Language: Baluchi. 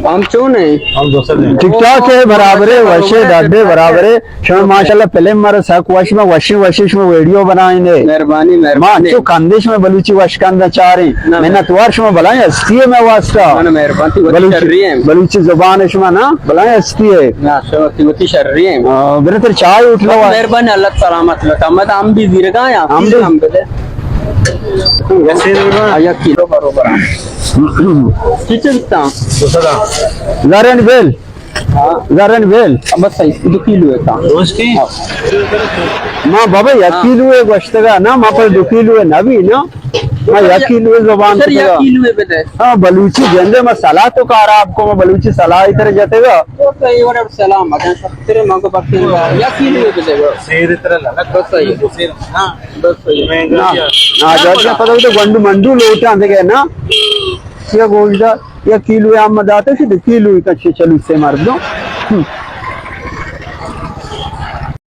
ہم چون ہیں؟ ہم دوسرے ہیں۔ ٹھیک ٹھاک ہے، برابر ہے، وش ہے، ڈاڈے برابر ہے۔ شما ماشاءاللہ فلم مارا سک وش، ما وشی وشی شما ویڈیو بنائیں دے۔ مہربانی، ما مہربانی۔ چو کندے شما بلوچی وش کندا چاریں۔ نہ، منت وار شما بلائیں ہستی ہے میں واسطہ۔ نہ، نہ، مہربانی، وتی بلوچی، شری ہیں۔ بلوچی زبان شما نا بلائیں ہستی ہے۔ نہ، شما وتی، وتی شری ہیں۔ آ، برے تر چائے اٹھ لو۔ مہربانی، اللہ سلامت لکا۔ مت ہم بھی زیرگا یا ہم بھی۔ ہم بدے۔ آیا کلو بروبر۔ کچھ بتا؟ زرن بیل۔ ہاں۔ زرن بیل۔ بس صحیح، دو کلو ہے تا۔ دوستی؟ ہاں۔ ما بابا یک ہاں۔ کلو ہے گوشتگا نا، ما پر دو کلو ہے نبی نا۔ ما یک کلو ہے زبان سر، یک کتگا۔ کلو ہے بدے۔ ہاں، بلوچی جندے ما صلاح تو خراب کو، ما بلوچی صلاح اتر جتگا۔ تو صحیح ورب سلام، اگر سب تیرے مانگو بکتے ہیں، یک کلو ہے بدے۔ سیر تر لگا۔ بس صحیح۔ سیر، ہاں۔ بس صحیح۔ نا، نا، جاجا پتہ تو گنڈو منڈو لوٹا دے نا۔ یہ گوشت یک کلو ہم داتے سے، دو کلو کا چھ چلو سے مردم۔